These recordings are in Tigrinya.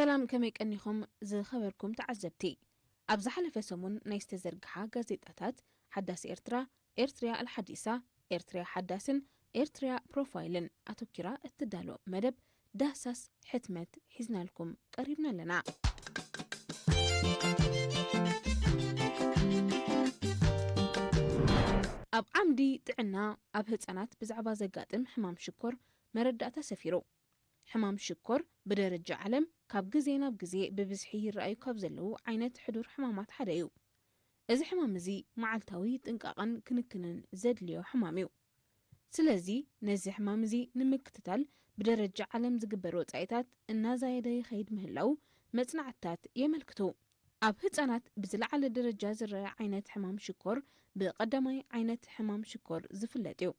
ሰላም፣ ከመይ ቀኒኹም ዝኸበርኩም ተዓዘብቲ? ኣብ ዝሓለፈ ሰሙን ናይ ዝተዘርግሓ ጋዜጣታት ሓዳስ ኤርትራ፣ ኤርትርያ ኣልሓዲሳ፣ ኤርትርያ ሓዳስን ኤርትርያ ፕሮፋይልን ኣተኪራ እትዳሎ መደብ ዳህሳስ ሕትመት ሒዝናልኩም ቀሪብና ኣለና። ኣብ ዓምዲ ጥዕና፣ ኣብ ህጻናት ብዛዕባ ዘጋጥም ሕማም ሽኮር መረዳእታ ሰፊሩ። ሕማም ሽኮር ብደረጃ ዓለም ካብ ግዜ ናብ ግዜ ብብዝሒ ይረኣዩ ካብ ዘለዉ ዓይነት ሕዱር ሕማማት ሓደ እዩ። እዚ ሕማም እዚ መዓልታዊ ጥንቃቐን ክንክንን ዘድልዮ ሕማም እዩ። ስለዚ ነዚ ሕማም እዚ ንምክትታል ብደረጃ ዓለም ዝግበር ወጻኢታት እናዛየደ ይኸይድ ምህላው መጽናዕትታት የመልክቱ። ኣብ ህጻናት ብዝለዓለ ደረጃ ዝረኣ ዓይነት ሕማም ሽኮር ብቐዳማይ ዓይነት ሕማም ሽኮር ዝፍለጥ እዩ።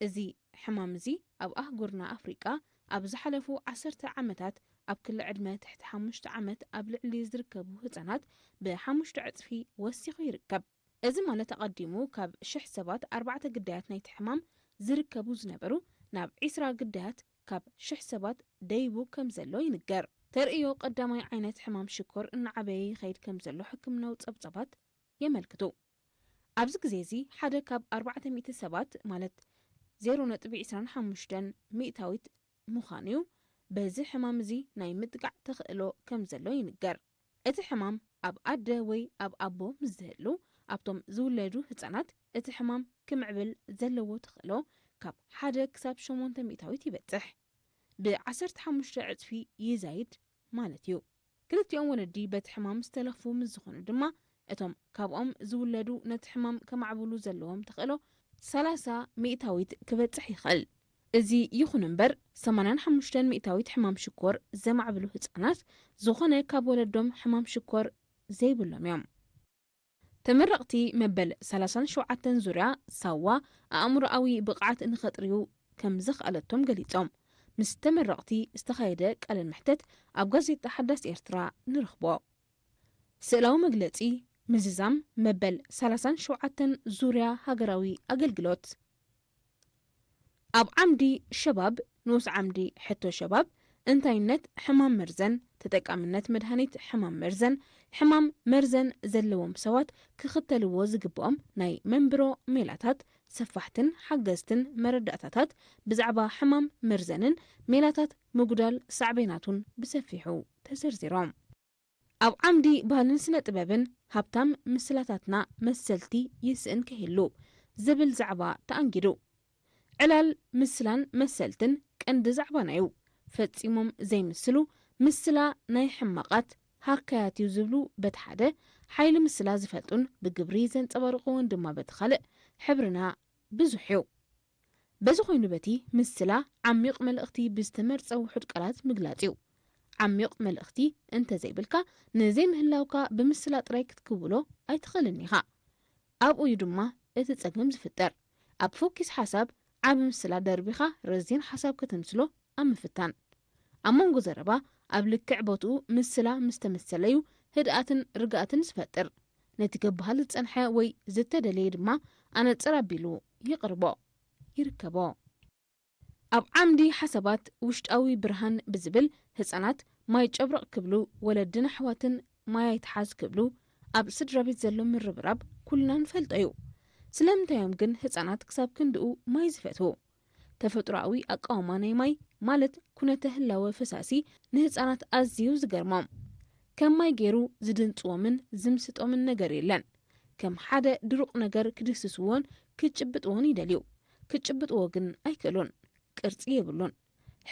እዚ ሕማም እዚ ኣብ ኣህጉርና ኣፍሪቃ ኣብ ዝሓለፉ ዓሰርተ ዓመታት ኣብ ክሊ ዕድመ ትሕቲ ሓሙሽተ ዓመት ኣብ ልዕሊ ዝርከቡ ህጻናት ብሓሙሽተ ዕጽፊ ወሲኹ ይርከብ። እዚ ማለት ኣቐዲሙ ካብ ሽሕ ሰባት ኣርባዕተ ግዳያት ናይቲ ሕማም ዝርከቡ ዝነበሩ ናብ ዒስራ ግዳያት ካብ ሽሕ ሰባት ደይቡ ከም ዘሎ ይንገር። ተርእዮ ቀዳማይ ዓይነት ሕማም ሽኮር እናዓበየ ይኸይድ ከም ዘሎ ሕክምናዊ ጸብጻባት የመልክቱ። ኣብዚ ግዜ እዚ ሓደ ካብ ኣርባዕተ ሚእቲ ሰባት ማለት ዜሮ ነጥቢ ዕስራን ሓሙሽተን ሚእታዊት ምዃኑ እዩ። በዚ ሕማም እዚ ናይ ምጥቃዕ ተኽእሎ ከም ዘሎ ይንገር። እቲ ሕማም ኣብ ኣደ ወይ ኣብ ኣቦ ምስ ዝህሉ ኣብቶም ዝውለዱ ህጻናት እቲ ሕማም ክምዕብል ዘለዎ ተኽእሎ ካብ ሓደ ክሳብ ሸሞንተ ሚእታዊት ይበጽሕ። ብ ዓሰርተ ሓሙሽተ ዕጽፊ ይዛይድ ማለት እዩ። ክልቲኦም ወለዲ በቲ ሕማም ዝተለኽፉ ምስ ዝኾኑ ድማ እቶም ካብኦም ዝውለዱ ነቲ ሕማም ከማዕብሉ ዘለዎም ተኽእሎ ሰላሳ ሚእታዊት ክበጽሕ ይኽእል። እዚ ይኹን እምበር ሰማንያን ሓሙሽተን ሚእታዊት ሕማም ሽኮር ዘማዕብሉ ህጻናት ዝኾነ ካብ ወለዶም ሕማም ሽኮር ዘይብሎም እዮም። ተመረቕቲ መበል ሰላሳን ሸውዓተን ዙርያ ሳዋ ኣእምሮኣዊ ብቕዓት ንኸጥርዩ ከም ዘኽኣለቶም ገሊጾም። ምስ ተመረቕቲ ዝተኻየደ ቃለ መሕተት ኣብ ጋዜጣ ሓዳስ ኤርትራ ንረኽቦ። ስእላዊ መግለጺ ምዝዛም መበል ሰላሳን ሸውዓተን ዙርያ ሃገራዊ ኣገልግሎት። ኣብ ዓምዲ ሸባብ፣ ንኡስ ዓምዲ ሕቶ ሸባብ፣ እንታይነት ሕማም መርዘን፣ ተጠቃምነት መድሃኒት ሕማም መርዘን፣ ሕማም መርዘን ዘለዎም ሰባት ክኽተልዎ ዝግብኦም ናይ መንብሮ ሜላታት፣ ሰፋሕትን ሓገዝትን መረዳእታታት ብዛዕባ ሕማም መርዘንን ሜላታት ምጉዳል ሳዕቤናቱን ብሰፊሑ ተዘርዚሮም። ኣብ ዓምዲ ባህልን ስነ ጥበብን ሃብታም ምስላታትና መሰልቲ ይስእን ከይህሉ ዝብል ዛዕባ ተኣንጊዱ። ዕላል ምስላን መሰልትን ቀንዲ ዛዕባና እዩ። ፈጺሞም ዘይምስሉ ምስላ ናይ ሕማቓት ሃካያት እዩ ዝብሉ በቲ ሓደ፣ ሓይሊ ምስላ ዝፈልጡን ብግብሪ ዘንጸባርቕዎን ድማ በቲ ካልእ ሕብርና ብዙሕ እዩ። በዚ ኮይኑ በቲ ምስላ ዓሚቕ መልእኽቲ ብዝተመርጸ ውሑድ ቃላት ምግላጽ እዩ። ዓሚቕ መልእኽቲ እንተዘይብልካ ንዘይምህላውካ ብምስላ ጥራይ ክትክውሎ ኣይትኽእልን ኢኻ። ኣብኡ እዩ ድማ እቲ ጸገም ዝፍጠር። ኣብ ፎኪስ ሓሳብ ዓቢ ምስላ ደርቢኻ ረዚን ሓሳብ ከተምስሎ ኣብ ምፍታን። ኣብ መንጎ ዘረባ ኣብ ልክዕ ቦትኡ ምስላ ምስ ተመሰለዩ ህድኣትን ርግኣትን ዝፈጥር። ነቲ ክበሃል ዝጸንሐ ወይ ዝተደለየ ድማ ኣነጽር ኣቢሉ ይቕርቦ፣ ይርከቦ። ኣብ ዓምዲ ሓሳባት ውሽጣዊ ብርሃን ብዝብል ህጻናት ማይ ጨብረቕ ክብሉ፣ ወለድን ኣሕዋትን ማይ ኣይትሓዝ ክብሉ፣ ኣብ ስድራ ቤት ዘሎ ምርብራብ ኩልና ንፈልጦ እዩ። ስለምንታይ እዮም ግን ህጻናት ክሳብ ክንድኡ ማይ ዝፈትዉ? ተፈጥሮኣዊ ኣቃውማ ናይ ማይ ማለት ኩነተ ህላወ ፈሳሲ ንህጻናት ኣዝዩ ዝገርሞም። ከም ማይ ገይሩ ዝድንጽዎምን ዝምስጦምን ነገር የለን። ከም ሓደ ድሩቕ ነገር ክድህስስዎን ክጭብጥዎን ይደልዩ። ክጭብጥዎ ግን ኣይክእሉን። ቅርጺ የብሉን።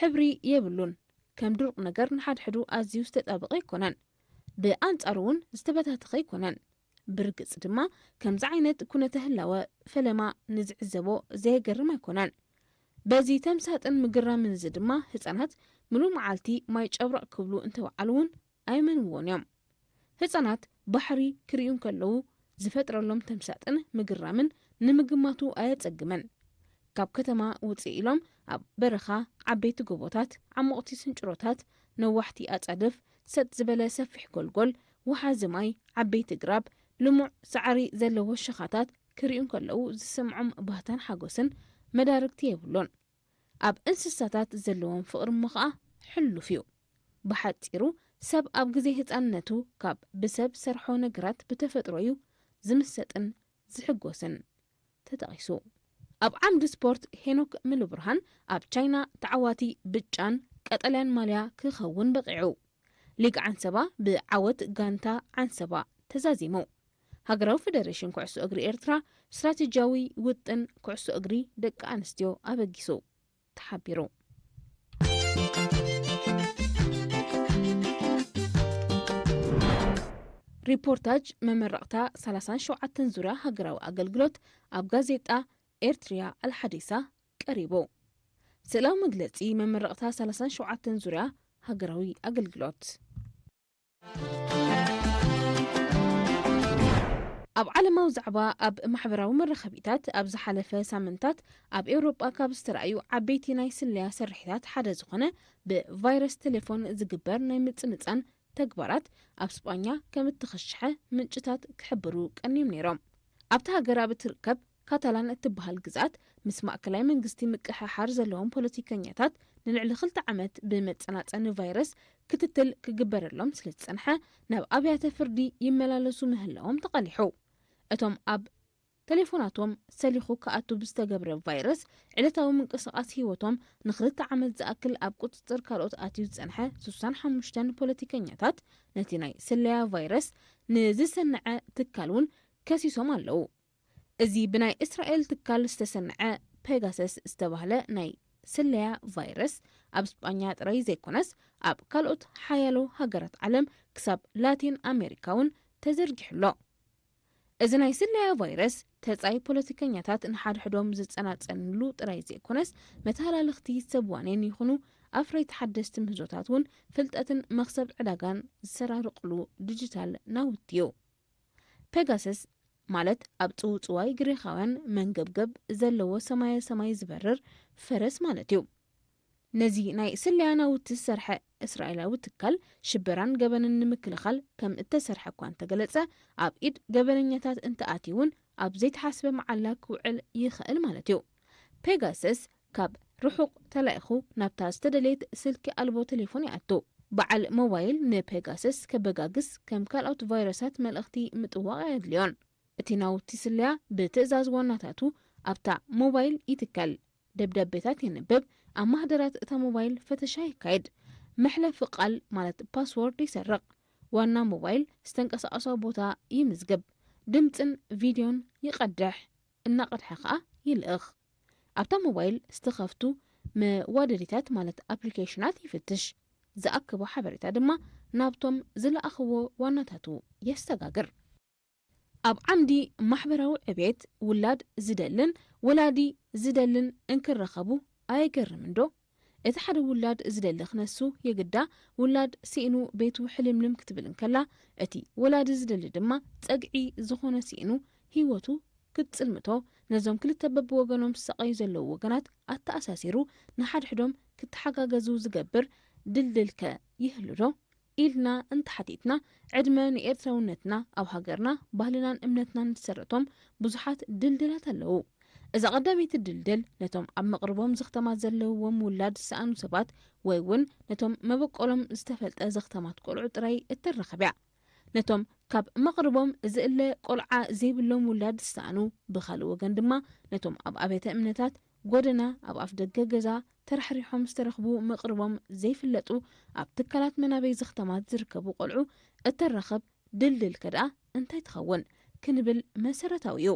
ሕብሪ የብሉን። ከም ድሩቕ ነገር ንሓድሕዱ ኣዝዩ ዝተጣበቐ ኣይኮነን። ብኣንጻሩ እውን ዝተበታተኸ ኣይኮነን። ብርግጽ ድማ ከምዚ ዓይነት ኩነተ ህላወ ፈለማ ንዝዕዘቦ ዘየገርም ኣይኮነን። በዚ ተምሳጥን ምግራምን እዚ ድማ ህጻናት ምሉእ መዓልቲ ማይ ጨብረቕ ክብሉ እንተወዓሉ እውን ኣይመንዎን እዮም። ህጻናት ባሕሪ ክርእዩ እንከለዉ ዝፈጥረሎም ተምሳጥን ምግራምን ንምግማቱ ኣየጸግምን። ካብ ከተማ ውጽእ ኢሎም ኣብ በረኻ ዓበይቲ ጎቦታት፣ ዓሞቕቲ ስንጭሮታት፣ ነዋሕቲ ኣጻድፍ፣ ሰጥ ዝበለ ሰፊሕ ጎልጎል፣ ወሓዚ ማይ፣ ዓበይቲ ግራብ፣ ልሙዕ ሳዕሪ ዘለዎ ሸኻታት ክርእዩ እንከለዉ ዝስምዖም ባህታን ሓጎስን መዳርግቲ የብሉን። ኣብ እንስሳታት ዘለዎም ፍቕሪ እሞ ኸኣ ሕሉፍ እዩ። ብሓጺሩ ሰብ ኣብ ግዜ ህጻንነቱ ካብ ብሰብ ሰርሖ ነገራት ብተፈጥሮ'ዩ ዝምሰጥን ዝሕጎስን ተጠቒሱ። ኣብ ዓምዲ ስፖርት ሄኖክ ምሉብርሃን ኣብ ቻይና ተዓዋቲ ብጫን ቀጠልያን ማልያ ክኸውን በቒዑ። ሊግ ዓንሰባ ብዓወት ጋንታ ዓንሰባ ተዛዚሙ። ሃገራዊ ፌደሬሽን ኩዕሶ እግሪ ኤርትራ ስትራቴጂያዊ ውጥን ኩዕሶ እግሪ ደቂ ኣንስትዮ ኣበጊሱ ተሓቢሩ። ሪፖርታጅ መመረቕታ ሰላሳን ሸውዓተን ዙርያ ሃገራዊ ኣገልግሎት ኣብ ጋዜጣ ኤርትርያ ኣልሓዲሳ ቀሪቡ። ስእላዊ መግለጺ መመረቕታ ሰላሳን ሸውዓተን ዙርያ ሃገራዊ ኣገልግሎት። ኣብ ዓለማዊ ዛዕባ፣ ኣብ ማሕበራዊ መራኸቢታት ኣብ ዝሓለፈ ሳምንታት ኣብ ኤውሮጳ ካብ ዝተራእዩ ዓበይቲ ናይ ስለያ ስርሒታት ሓደ ዝኾነ ብቫይረስ ቴሌፎን ዝግበር ናይ ምጽንጻን ተግባራት ኣብ ስጳኛ ከም እተኸሽሐ ምንጭታት ክሕብሩ ቀንዮም ነይሮም። ኣብታ ሃገር ኣብ እትርከብ ካታላን እትበሃል ግዝኣት ምስ ማእከላይ መንግስቲ ምቅሕሓር ዘለዎም ፖለቲከኛታት ንልዕሊ ክልተ ዓመት ብመጸናጸኒ ቫይረስ ክትትል ክግበረሎም ስለ ዝጸንሐ ናብ ኣብያተ ፍርዲ ይመላለሱ ምህላዎም ተቓሊሑ። እቶም ኣብ ቴሌፎናቶም ሰሊኹ ክኣቱ ብዝተገብረ ቫይረስ ዕለታዊ ምንቅስቓስ ህይወቶም ንክልተ ዓመት ዝኣክል ኣብ ቁጽጽር ካልኦት ኣትዩ ዝጸንሐ ስሳን ሓሙሽተን ፖለቲከኛታት ነቲ ናይ ስለያ ቫይረስ ንዝሰንዐ ትካል እውን ከሲሶም ኣለዉ። እዚ ብናይ እስራኤል ትካል ዝተሰንዐ ፔጋሰስ ዝተባህለ ናይ ስለያ ቫይረስ ኣብ ስጳኛ ጥራይ ዘይኮነስ ኣብ ካልኦት ሓያሎ ሃገራት ዓለም ክሳብ ላቲን ኣሜሪካ እውን ተዘርጊሑ ኣሎ። እዚ ናይ ስለያ ቫይረስ ተጻይ ፖለቲከኛታት ንሓድሕዶም ዝጸናጸንሉ ጥራይ ዘይኮነስ መተሃላልኽቲ ሰብ ዋኔን ይኹኑ ኣፍረይቲ ሓደስቲ ምህዞታት እውን ፍልጠትን መኽሰብ ዕዳጋን ዝሰራርቕሉ ዲጂታል ናውቲ እዩ። ፔጋሰስ ማለት ኣብ ጽውጽዋይ ግሪኻውያን መንገብገብ ዘለዎ ሰማየ ሰማይ ዝበርር ፈረስ ማለት እዩ። ነዚ ናይ ስለያ ናውቲ ዝሰርሐ እስራኤላዊ ትካል ሽበራን ገበንን ንምክልኻል ከም እተሰርሐ እኳ እንተገለጸ፣ ኣብ ኢድ ገበነኛታት እንተኣትዩ እውን ኣብ ዘይተሓስበ መዓላ ክውዕል ይኽእል ማለት እዩ። ፔጋሰስ ካብ ርሑቕ ተላኢኹ ናብታ ዝተደለየት ስልኪ ኣልቦ ቴሌፎን ይኣቱ። በዓል ሞባይል ንፔጋሰስ ከበጋግስ ከም ካልኦት ቫይረሳት መልእኽቲ ምጥዋቕ ኣየድልዮን። እቲ ናውቲ ስለያ ብትእዛዝ ዋናታቱ ኣብታ ሞባይል ይትከል። ደብዳቤታት የንብብ፣ ኣብ ማህደራት እታ ሞባይል ፈተሻ የካይድ፣ መሕለፊ ቃል ማለት ፓስወርድ ይሰርቕ፣ ዋና ሞባይል ዝተንቀሳቐሶ ቦታ ይምዝግብ፣ ድምጽን ቪድዮን ይቐድሕ፣ እናቐድሐ ኸኣ ይልእኽ። ኣብታ ሞባይል ዝተኸፍቱ መዋደዲታት ማለት ኣፕሊኬሽናት ይፍትሽ፣ ዝኣከቦ ሓበሬታ ድማ ናብቶም ዝለኣኽዎ ዋናታቱ የሰጋግር። ኣብ ዓምዲ ማሕበራዊ ዕቤት ውላድ ዝደልን ወላዲ ዝደልን እንክረኸቡ ኣየገርምን ዶ? እቲ ሓደ ውላድ ዝደሊ ክነሱ የግዳ ውላድ ስኢኑ ቤቱ ሕልምልም ክትብል እንከላ፣ እቲ ወላዲ ዝደሊ ድማ ጸግዒ ዝኾነ ስኢኑ ህይወቱ ክትጽልምቶ፣ ነዞም ክልተ በብወገኖም ዝሳቐዩ ዘለዉ ወገናት ኣተኣሳሲሩ ንሓድሕዶም ክተሓጋገዙ ዝገብር ድልድል ከ ይህሉ ዶ? ኢልና እንተሓቲትና፣ ዕድመ ንኤርትራውነትና ኣብ ሃገርና፣ ባህልናን እምነትናን ዝሰረቶም ብዙሓት ድልድላት ኣለዉ። እዛ ቀዳመይቲ ድልድል ነቶም ኣብ መቕርቦም ዘኽተማት ዘለውዎም ውላድ ዝሰኣኑ ሰባት ወይ እውን ነቶም መበቆሎም ዝተፈልጠ ዘኽተማት ቆልዑ ጥራይ እተራኽብ እያ። ነቶም ካብ መቕርቦም ዝእለ ቆልዓ ዘይብሎም ውላድ ዝሰኣኑ፣ ብኻልእ ወገን ድማ ነቶም ኣብ ኣብያተ እምነታት፣ ጎደና፣ ኣብ ኣፍ ደገ ገዛ ተራሕሪሖም ዝተረኽቡ መቕርቦም ዘይፍለጡ ኣብ ትካላት መናበይ ዘኽተማት ዝርከቡ ቆልዑ እተራኽብ ድልድል ከ ደኣ እንታይ ትኸውን ክንብል መሰረታዊ እዩ።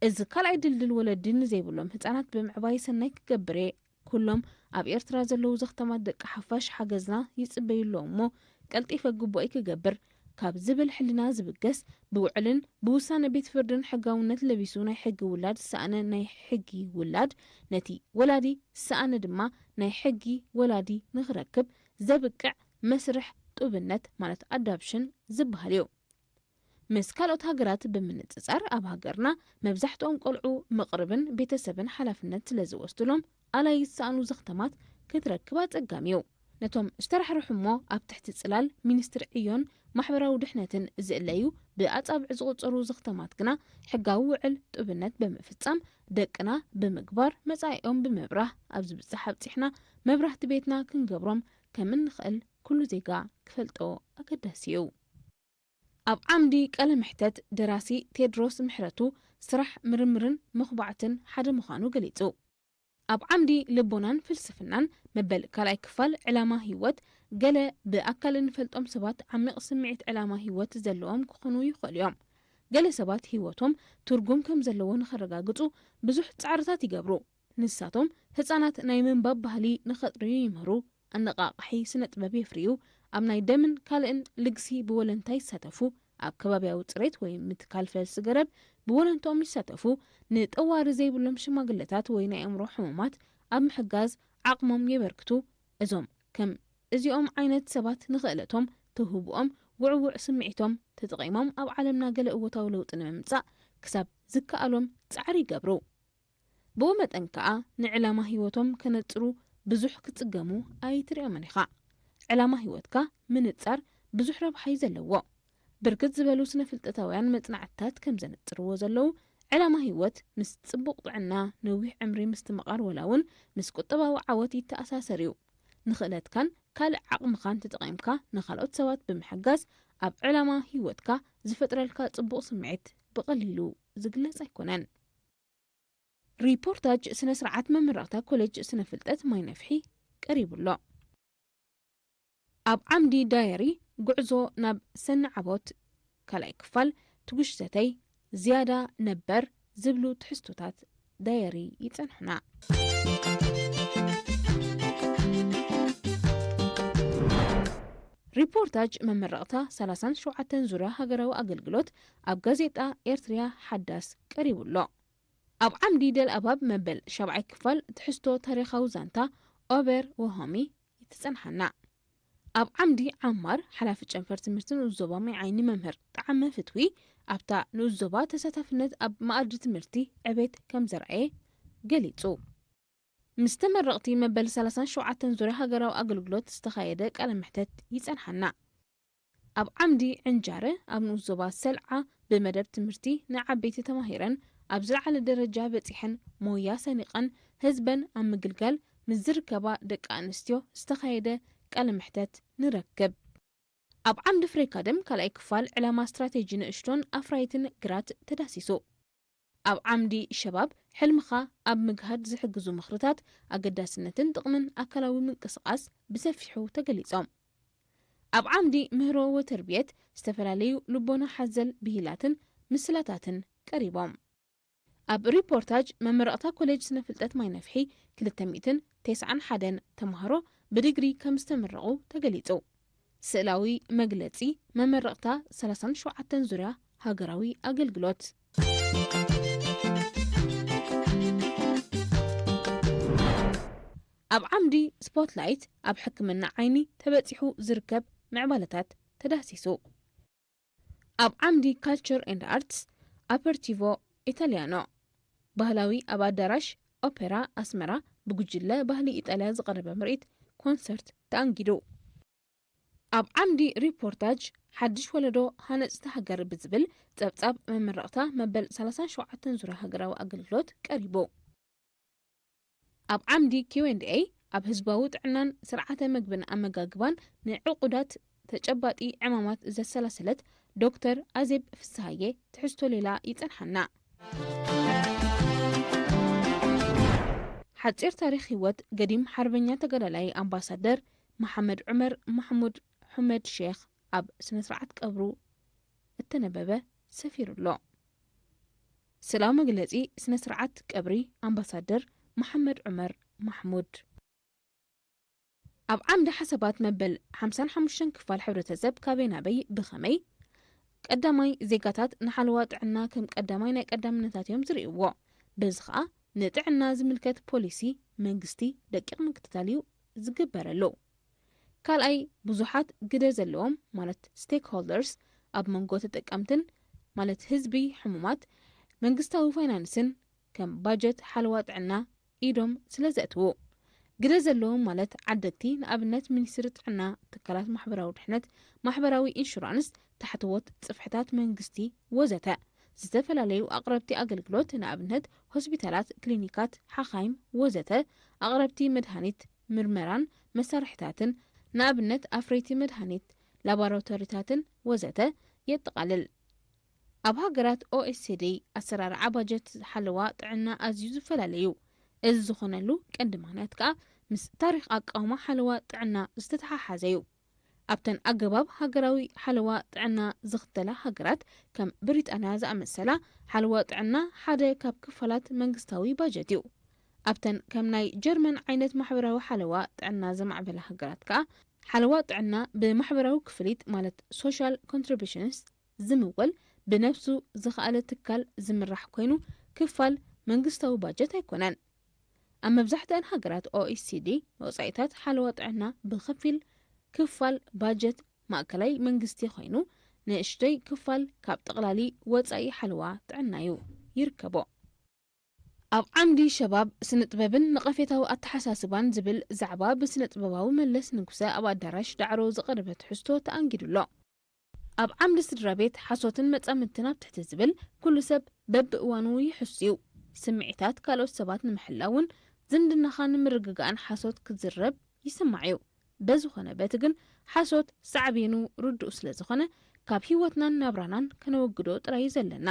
እዚ ካልኣይ ድልድል ወለዲ ንዘይብሎም ህጻናት ብምዕባይ ሰናይ ክገብር እየ። ኩሎም ኣብ ኤርትራ ዘለዉ ዘኽተማት ደቂ ሓፋሽ ሓገዝና ይጽበዩ ኣለዉ እሞ ቀልጢፈ ግቡኣይ ክገብር ካብ ዝብል ሕልና ዝብገስ ብውዕልን ብውሳነ ቤት ፍርድን ሕጋውነት ለቢሱ ናይ ሕጊ ውላድ ዝሰኣነ ናይ ሕጊ ውላድ ነቲ ወላዲ ዝሰኣነ ድማ ናይ ሕጊ ወላዲ ንኽረክብ ዘብቅዕ መስርሕ ጡብነት ማለት ኣዳፕሽን ዝበሃል እዩ። ምስ ካልኦት ሃገራት ብምንጽጻር ኣብ ሃገርና መብዛሕትኦም ቆልዑ መቕርብን ቤተሰብን ሓላፍነት ስለ ዝወስዱሎም ኣላይ ዝሰኣኑ ዘኽተማት ክትረክብ ኣጸጋሚ እዩ። ነቶም ዝተራሕርሑ እሞ ኣብ ትሕቲ ጽላል ሚኒስትሪ ዕዮን ማሕበራዊ ድሕነትን ዝእለዩ ብኣጻብዕ ዝቑጸሩ ዘኽተማት ግና ሕጋዊ ውዕል ጡብነት ብምፍጻም ደቅና ብምግባር መጻኢኦም ብምብራህ ኣብ ዝብጻሕ ኣብጺሕና መብራህቲ ቤትና ክንገብሮም ከም እንኽእል ኩሉ ዜጋ ክፈልጦ ኣገዳሲ እዩ። ኣብ ዓምዲ ቃለ መሕተት ደራሲ ቴድሮስ ምሕረቱ ስራሕ ምርምርን መኹባዕትን ሓደ ምዃኑ ገሊጹ። ኣብ ዓምዲ ልቦናን ፍልስፍናን መበል ካልኣይ ክፋል ዕላማ ህይወት፣ ገለ ብኣካል እንፈልጦም ሰባት ዓሚቕ ስምዒት ዕላማ ህይወት ዘለዎም ክኾኑ ይኽእሉ እዮም። ገለ ሰባት ህይወቶም ትርጉም ከም ዘለዎ ንኸረጋግጹ ብዙሕ ጻዕርታት ይገብሩ። ንሳቶም ህጻናት ናይ ምንባብ ባህሊ ንኸጥርዩ ይምህሩ፣ ኣነቓቓሒ ስነ ጥበብ የፍርዩ፣ ኣብ ናይ ደምን ካልእን ልግሲ ብወለንታ ይሳተፉ፣ ኣብ ከባብያዊ ጽሬት ወይ ምትካል ፈልሲ ገረብ ብወለንትኦም ይሳተፉ፣ ንጠዋሪ ዘይብሎም ሽማግለታት ወይ ናይ ኣእምሮ ሕሙማት ኣብ ምሕጋዝ ዓቕሞም የበርክቱ። እዞም ከም እዚኦም ዓይነት ሰባት ንኽእለቶም፣ ተውህብኦም፣ ውዕውዕ ስምዒቶም ተጠቒሞም ኣብ ዓለምና ገለ እወታዊ ለውጢ ንምምጻእ ክሳብ ዝከኣሎም ጻዕሪ ይገብሩ። ብኡ መጠን ከኣ ንዕላማ ህይወቶም ከነጽሩ ብዙሕ ክጽገሙ ኣይትርእዮምን ኢኻ። ዕላማ ህይወትካ ምንጻር ብዙሕ ረብሓ እዩ ዘለዎ። ብርክት ዝበሉ ስነ ፍልጠታውያን መጽናዕትታት ከም ዘነጽርዎ ዘለዉ፣ ዕላማ ህይወት ምስ ጽቡቕ ጥዕና፣ ነዊሕ ዕምሪ ምስትምቓር፣ ወላ እውን ምስ ቁጠባዊ ዓወት ይተኣሳሰር እዩ። ንኽእለትካን ካልእ ዓቕምኻን ተጠቒምካ ንኻልኦት ሰባት ብምሕጋዝ፣ ኣብ ዕላማ ህይወትካ ዝፈጥረልካ ጽቡቕ ስምዒት ብቐሊሉ ዝግለጽ ኣይኮነን። ሪፖርታጅ ስነ ስርዓት መመረቕታ ኮሌጅ ስነ ፍልጠት ማይ ነፍሒ ቀሪቡ ኣሎ። ኣብ ዓምዲ ዳየሪ፣ ጉዕዞ ናብ ሰኒ ዓቦት ካልኣይ ክፋል፣ ትጉሽተተይ፣ ዝያዳ ነበር ዝብሉ ትሕዝቶታት ዳየሪ ይጸንሑና። ሪፖርታጅ መመረቕታ ሰላሳን ሸውዓተን ዙርያ ሃገራዊ ኣገልግሎት ኣብ ጋዜጣ ኤርትርያ ሓዳስ ቀሪቡ ኣሎ። ኣብ ዓምዲ ደልኣባብ መበል ሻብዓይ ክፋል ትሕዝቶ ታሪኻዊ ዛንታ ኦበር ወሆሚ ይትጸንሓና። ኣብ ዓምዲ ዓማር ሓላፊ ጨንፈር ትምህርቲ ንኡስ ዞባ ማይ ዓይኒ መምህር ጣዕመ ፍትዊ ኣብታ ንኡስ ዞባ ተሳታፍነት ኣብ መኣዲ ትምህርቲ ዕቤት ከም ዘርኣየ ገሊጹ። ምስ ተመረቕቲ መበል ሰላሳን ሸውዓተን ዙርያ ሃገራዊ ኣገልግሎት ዝተኻየደ ቃለ መሕተት ይጸንሓና። ኣብ ዓምዲ ዕንጃረ ኣብ ንኡስ ዞባ ሰልዓ ብመደብ ትምህርቲ ንዓበይቲ ተማሂረን ኣብ ዝለዓለ ደረጃ በጺሐን ሞያ ሰኒቐን ህዝበን ኣብ ምግልጋል ምስ ዝርከባ ደቂ ኣንስትዮ ዝተኻየደ ቃለ መሕተት ንረክብ። ኣብ ዓምዲ ፍሬ ካደም ካልኣይ ክፋል ዕላማ ስትራቴጂ ንእሽቶን ኣፍራይትን ግራት ተዳሲሱ። ኣብ ዓምዲ ሸባብ ሕልምኻ ኣብ ምግሃድ ዝሕግዙ ምኽርታት ኣገዳስነትን ጥቕምን ኣካላዊ ምንቅስቓስ ብሰፊሑ ተገሊጾም። ኣብ ዓምዲ ምህሮ ወተርብየት ዝተፈላለዩ ልቦና ሓዘል ብሂላትን ምስላታትን ቀሪቦም። ኣብ ሪፖርታጅ መመረቕታ ኮሌጅ ስነ ፍልጠት ማይ ነፍሒ ክልተ ሚእትን ተስዓን ሓደን ተማሃሮ ብዲግሪ ከም ዝተመረቑ ተገሊጹ። ስእላዊ መግለጺ መመረቕታ ሰላሳን ሸውዓተን ዙርያ ሃገራዊ ኣገልግሎት። ኣብ ዓምዲ ስፖትላይት ኣብ ሕክምና ዓይኒ ተበጺሑ ዝርከብ ምዕባለታት ተዳሲሱ። ኣብ ዓምዲ ካልቸር ኤንድ ኣርትስ ኣፐርቲቮ ኢታሊያኖ ባህላዊ ኣብ ኣዳራሽ ኦፔራ ኣስመራ ብጉጅለ ባህሊ ኢጣልያ ዝቐረበ ምርኢት ኮንሰርት ተኣንጊዱ። ኣብ ዓምዲ ሪፖርታጅ ሓድሽ ወለዶ ሃነጽቲ ሃገር ብዝብል ጸብጻብ መመረቕታ መበል ሰላሳን ሸውዓተን ዙርያ ሃገራዊ ኣገልግሎት ቀሪቡ። ኣብ ዓምዲ ኪው ኤንድ ኤይ ኣብ ህዝባዊ ጥዕናን ስርዓተ ምግብን ኣመጋግባን ንዕቑዳት ተጨባጢ ዕማማት ዘሰላሰለት ዶክተር ኣዜብ ፍስሃየ ትሕዝቶ ሌላ ይጸንሓና። ሓጺር ታሪኽ ህይወት ገዲም ሓርበኛ ተጋዳላይ ኣምባሳደር መሓመድ ዑመር ማሕሙድ ሑመድ ሼኽ ኣብ ስነ ስርዓት ቀብሩ እተነበበ ሰፊሩ ኣሎ። ስእላዊ መግለጺ ስነ ስርዓት ቀብሪ ኣምባሳደር መሓመድ ዑመር ማሕሙድ። ኣብ ዓምዲ ሓሳባት መበል ሓምሳን ሓሙሽተን ክፋል ሕብረተሰብ ካበይ ናበይ ብኸመይ ቀዳማይ ዜጋታት ንሓለዋ ጥዕና ከም ቀዳማይ ናይ ቀዳምነታት እዮም ዝርእይዎ። በዚ ኸኣ ንጥዕና ዝምልከት ፖሊሲ መንግስቲ ደቂቕ ምክትታል እዩ ዝግበረሉ። ካልኣይ ብዙሓት ግደ ዘለዎም ማለት ስቴክሆልደርስ ኣብ መንጎ ተጠቀምትን ማለት ህዝቢ ሕሙማት መንግስታዊ ፋይናንስን ከም ባጀት ሓለዋ ጥዕና ኢዶም ስለ ዘእትዉ ግደ ዘለዎም ማለት ዓደግቲ ንኣብነት ሚኒስትሪ ጥዕና ትካላት ማሕበራዊ ድሕነት ማሕበራዊ ኢንሹራንስ ታሕተዎት ጽፍሕታት መንግስቲ ወዘተ ዝተፈላለዩ ኣቕረብቲ ኣገልግሎት ንኣብነት ሆስፒታላት ክሊኒካት ሓኻይም ወዘተ ኣቕረብቲ መድሃኒት ምርመራን መሳርሕታትን ንኣብነት ኣፍረይቲ መድሃኒት፣ ላቦራቶሪታትን ወዘተ የጠቓልል። ኣብ ሃገራት ኦኤስሲዲ ኣሰራርዓ ባጀት ሓለዋ ጥዕና ኣዝዩ ዝፈላለ እዩ። እዚ ዝኾነሉ ቀንዲ ምኽንያት ከኣ ምስ ታሪኽ ኣቃውማ ሓለዋ ጥዕና ዝተተሓሓዘ እዩ። ኣብተን ኣገባብ ሃገራዊ ሓለዋ ጥዕና ዝኽተላ ሃገራት ከም ብሪጣንያ ዝኣመሰላ፣ ሓለዋ ጥዕና ሓደ ካብ ክፋላት መንግስታዊ ባጀት እዩ። ኣብተን ከም ናይ ጀርመን ዓይነት ማሕበራዊ ሓለዋ ጥዕና ዘማዕበላ ሃገራት ከኣ ሓለዋ ጥዕና ብማሕበራዊ ክፍሊት ማለት ሶሻል ኮንትሪቢሽንስ ዝምወል ብነብሱ ዝኸኣለ ትካል ዝምራሕ ኮይኑ ክፋል መንግስታዊ ባጀት ኣይኮነን። ኣብ መብዛሕትኣን ሃገራት ኦኢሲዲ ወጻኢታት ሓለዋ ጥዕና ብኸፊል ክፋል ባጀት ማእከላይ መንግስቲ ኮይኑ ንእሽተይ ክፋል ካብ ጠቕላሊ ወጻኢ ሓለዋ ጥዕና እዩ ይርከቦ። ኣብ ዓምዲ ሸባብ ስነ ጥበብን ነቐፌታዊ ኣተሓሳስባን ዝብል ዛዕባ ብስነ ጥበባዊ መለስ ንጉሰ ኣብ ኣዳራሽ ዳዕሮ ዝቐረበ ትሕዝቶ ተኣንጊዱ ኣሎ። ኣብ ዓምዲ ስድራ ቤት ሓሶትን መጻምድትን ኣብ ትሕቲ ዝብል ኩሉ ሰብ በብእዋኑ ይሕሱ እዩ። ስምዒታት ካልኦት ሰባት ንምሕላውን ዝምድናኻ ንምርግጋእን ሓሶት ክዝረብ ይስማዕ እዩ። በዝኾነ በቲ ግን ሓሶት ሳዕቤኑ ርዱእ ስለ ዝኾነ ካብ ህይወትናን ናብራናን ከነወግዶ ጥራይ እዩ ዘለና።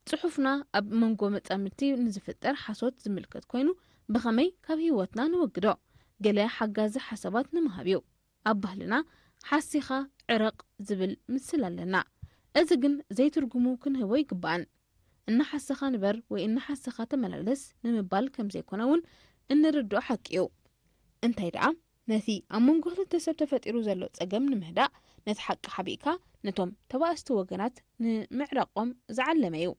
ጽሑፍና ኣብ መንጎ መጻምድቲ ንዝፍጠር ሓሶት ዝምልከት ኮይኑ ብኸመይ ካብ ህይወትና ንወግዶ? ገለ ሓጋዚ ሓሳባት ንምሃብ እዩ። ኣብ ባህልና ሓሲኻ ዕረቕ ዝብል ምስል ኣለና። እዚ ግን ዘይትርጉሙ ክንህቦ ይግባእን። እናሓሰኻ ንበር ወይ እናሓሰኻ ተመላለስ ንምባል ከም ዘይኮነ እውን እንርድኦ ሓቂ እዩ። እንታይ ደኣ ነቲ ኣብ መንጎ ክልተ ሰብ ተፈጢሩ ዘሎ ጸገም ንምህዳእ ነቲ ሓቂ ሓቢእካ ነቶም ተባእስቲ ወገናት ንምዕራቖም ዝዓለመ እዩ።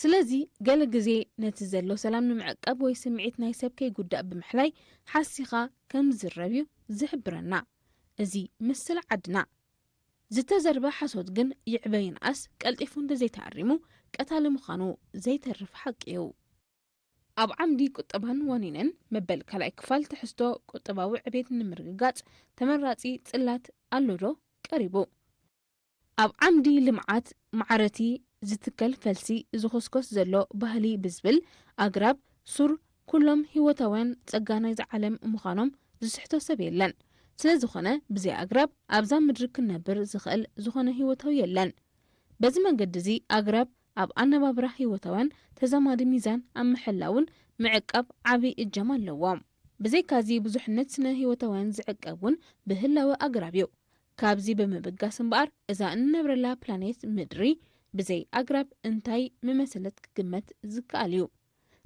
ስለዚ ገለ ግዜ ነቲ ዘሎ ሰላም ንምዕቃብ ወይ ስምዒት ናይ ሰብ ከይጉዳእ ብምሕላይ ሓሲኻ ከም ዝዝረብ እዩ ዝሕብረና። እዚ ምስል ዓድና። ዝተዘርበ ሓሶት ግን ይዕበ ይንኣስ ቀልጢፉ እንተዘይተኣሪሙ ቀታሊ ምዃኑ ዘይተርፍ ሓቂ እዩ። ኣብ ዓምዲ ቁጠባን ዋኒንን መበል ካልኣይ ክፋል ትሕዝቶ ቁጠባዊ ዕቤት ንምርግጋጽ ተመራጺ ጽላት ኣሎ ዶ ቀሪቡ? ኣብ ዓምዲ ልምዓት ማዕረቲ ዝትከል ፈልሲ ዝኾስኮስ ዘሎ ባህሊ ብዝብል ኣግራብ ሱር ኩሎም ህይወታውያን ጸጋ ናይዚ ዓለም ምዃኖም ዝስሕቶ ሰብ የለን። ስለ ዝኾነ ብዘይ ኣግራብ ኣብዛ ምድሪ ክንነብር ዝኽእል ዝኾነ ህይወታዊ የለን። በዚ መንገዲ እዚ ኣግራብ ኣብ ኣነባብራ ህይወታውያን ተዛማዲ ሚዛን ኣብ ምሕላውን ምዕቃብ ዓቢ እጃም ኣለዎም። ብዘይካዚ ብዙሕነት ስነ ህይወታውያን ዝዕቀብ እውን ብህላወ ኣግራብ እዩ። ካብዚ ብምብጋስ እምበኣር እዛ እንነብረላ ፕላኔት ምድሪ ብዘይ ኣግራብ እንታይ ምመሰለት ክግመት ዝከኣል እዩ።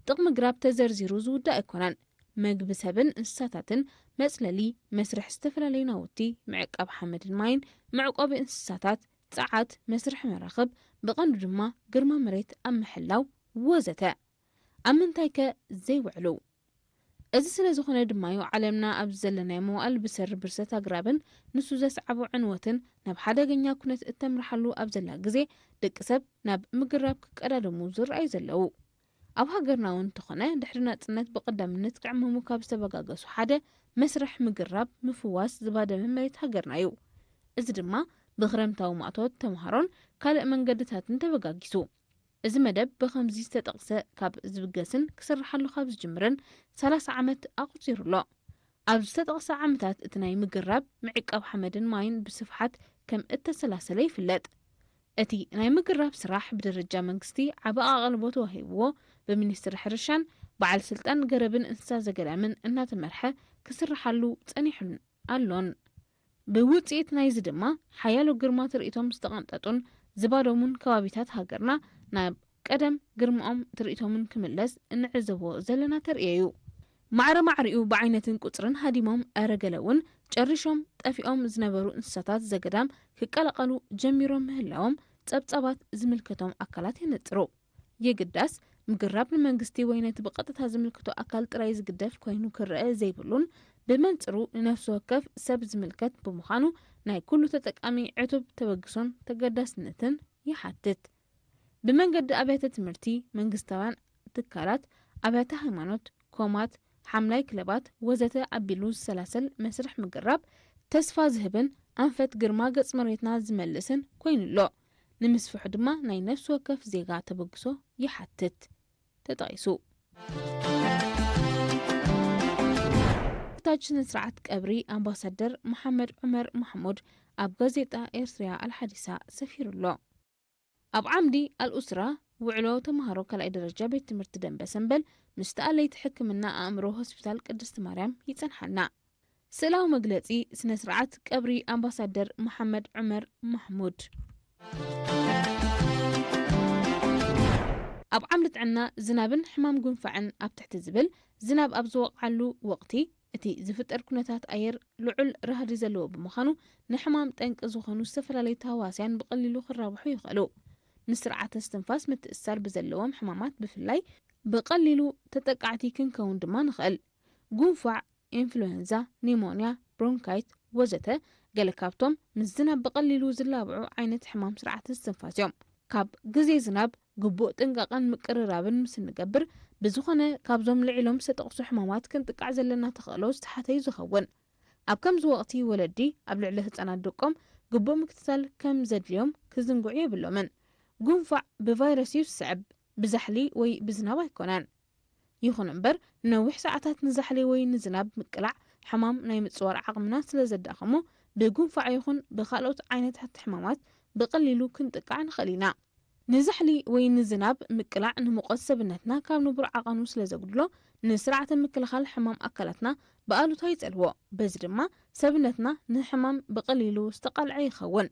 ጥቕሚ ግራብ ተዘርዚሩ ዝውዳእ ኣይኮነን። መግቢ ሰብን እንስሳታትን፣ መጽለሊ፣ መስርሕ ዝተፈላለዩ ናውቲ፣ ምዕቃብ ሓመድን ማይን፣ መዕቆቢ እንስሳታት፣ ጸዓት፣ መስርሕ መራኽብ፣ ብቐንዱ ድማ ግርማ መሬት ኣብ ምሕላው ወዘተ። ኣብ ምንታይከ ዘይውዕሉ? እዚ ስለ ዝኾነ ድማዩ ዓለምና ኣብዚ ዘለናዮ መዋእል ብሰሪ ብርሰት ኣግራብን ንሱ ዘስዓቦ ዕንወትን ናብ ሓደገኛ ኩነት እተምርሓሉ ኣብ ዘላ ግዜ ደቂ ሰብ ናብ ምግራብ ክቀዳደሙ ዝረኣዩ ዘለዉ። ኣብ ሃገርና እውን እንተኾነ ድሕሪ ናጽነት ብቐዳምነት ክዕመሙ ካብ ዝተበጋገሱ ሓደ መስርሕ ምግራብ ምፍዋስ ዝባደመ መሬት ሃገርና እዩ። እዚ ድማ ብክረምታዊ ማእቶት ተምሃሮን ካልእ መንገድታትን ተበጋጊሱ። እዚ መደብ ብኸምዚ ዝተጠቕሰ ካብ ዝብገስን ክስርሓሉ ካብ ዝጅምርን ሰላሳ ዓመት ኣቑጺሩ ኣሎ። ኣብ ዝተጠቕሰ ዓመታት እቲ ናይ ምግራብ ምዕቃብ ሓመድን ማይን ብስፍሓት ከም እተሰላሰለ ይፍለጥ። እቲ ናይ ምግራብ ስራሕ ብደረጃ መንግስቲ ዓቢ ኣቓልቦ ተዋሂብዎ ብሚኒስትሪ ሕርሻን በዓል ስልጣን ገረብን እንስሳ ዘገዳምን እናተመርሐ ክስርሓሉ ጸኒሑን ኣሎን። ብውጽኢት ናይዚ ድማ ሓያሎ ግርማ ትርኢቶም ዝተቐንጠጡን ዝባደሙን ከባቢታት ሃገርና ናብ ቀደም ግርማኦም ትርኢቶምን ክምለስ እንዕዘቦ ዘለና ተርእዮ እዩ። ማዕረ ማዕሪኡ ብዓይነትን ቁጽርን ሃዲሞም፣ እረ ገለ እውን ጨሪሾም ጠፊኦም ዝነበሩ እንስሳታት ዘገዳም ክቀላቐሉ ጀሚሮም ምህላዎም ጸብጻባት ዝምልከቶም ኣካላት የነጽሩ። የግዳስ ምግራብ ንመንግስቲ ወይ ነቲ ብቐጥታ ዝምልከቶ ኣካል ጥራይ ዝግደፍ ኮይኑ ክረአ ዘይብሉን ብመንጽሩ ንነፍሲ ወከፍ ሰብ ዝምልከት ብምዃኑ ናይ ኩሉ ተጠቃሚ ዕቱብ ተበግሶን ተገዳስነትን ይሓትት። ብመንገዲ ኣብያተ ትምህርቲ፣ መንግስታውያን ትካላት፣ ኣብያተ ሃይማኖት፣ ኮማት፣ ሓምላይ ክለባት ወዘተ ኣቢሉ ዝሰላሰል መስርሕ ምግራብ ተስፋ ዝህብን ኣንፈት ግርማ ገጽ መሬትና ዝመልስን ኮይኑ ኣሎ። ንምስፍሑ ድማ ናይ ነፍሲ ወከፍ ዜጋ ተበግሶ ይሓትት። ተጠቒሱ። ተሓታጅ ስነ ስርዓት ቀብሪ ኣምባሳደር መሓመድ ዑመር ማሕሙድ ኣብ ጋዜጣ ኤርትርያ ኣልሓዲሳ ሰፊሩ ኣሎ። ኣብ ዓምዲ ኣልኡስራ ውዕሎ ተምሃሮ ካልኣይ ደረጃ ቤት ትምህርቲ ደንበ ሰምበል ምስ ተኣለይቲ ሕክምና ኣእምሮ ሆስፒታል ቅድስቲ ማርያም ይጸንሓልና። ስእላዊ መግለጺ ስነ ስርዓት ቀብሪ ኣምባሳደር መሓመድ ዑመር ማሕሙድ። ኣብ ዓምዲ ጥዕና ዝናብን ሕማም ጉንፋዕን ኣብ ትሕቲ ዝብል ዝናብ ኣብ ዝወቕዓሉ ወቕቲ እቲ ዝፍጠር ኩነታት ኣየር ልዑል ራህዲ ዘለዎ ብምዃኑ ንሕማም ጠንቂ ዝኾኑ ዝተፈላለዩ ተህዋስያን ብቐሊሉ ክራብሑ ይኽእሉ። ምስ ስርዓተ እስትንፋስ ምትእስሳር ብዘለዎም ሕማማት ብፍላይ ብቐሊሉ ተጠቃዕቲ ክንከውን ድማ ንኽእል። ጉንፋዕ፣ ኢንፍሉዌንዛ፣ ኒሞንያ፣ ብሮንካይት ወዘተ ገለ ካብቶም ምስ ዝናብ ብቐሊሉ ዝላብዑ ዓይነት ሕማም ስርዓተ እስትንፋስ እዮም። ካብ ግዜ ዝናብ ግቡእ ጥንቃቐን ምቅርራብን ምስ እንገብር ብዝኾነ ካብዞም ልዒሎም ዝተጠቕሱ ሕማማት ክንጥቃዕ ዘለና ተኽእሎ ዝተሓተ እዩ ዝኸውን። ኣብ ከምዚ ወቕቲ ወለዲ ኣብ ልዕሊ ህጻናት ደቆም ግቡእ ምክትታል ከም ዘድልዮም ክዝንግዑ የብሎምን። ጉንፋዕ ብቫይረስ እዩ ዝስዕብ፣ ብዛሕሊ ወይ ብዝናብ ኣይኮነን። ይኹን እምበር ንነዊሕ ሰዓታት ንዛሕሊ ወይ ንዝናብ ምቅላዕ ሕማም ናይ ምጽዋር ዓቕምና ስለ ዘዳኸሞ ብጉንፋዕ ይኹን ብኻልኦት ዓይነታት ሕማማት ብቐሊሉ ክንጥቃዕ ንኽእል ኢና። ንዛሕሊ ወይ ንዝናብ ምቅላዕ ንሙቐት ሰብነትና ካብ ንቡር ዓቐኑ ስለ ዘጉድሎ ንስርዓተ ምክልኻል ሕማም ኣካላትና ብኣሉታ ይጸልዎ። በዚ ድማ ሰብነትና ንሕማም ብቐሊሉ ዝተቓልዐ ይኸውን።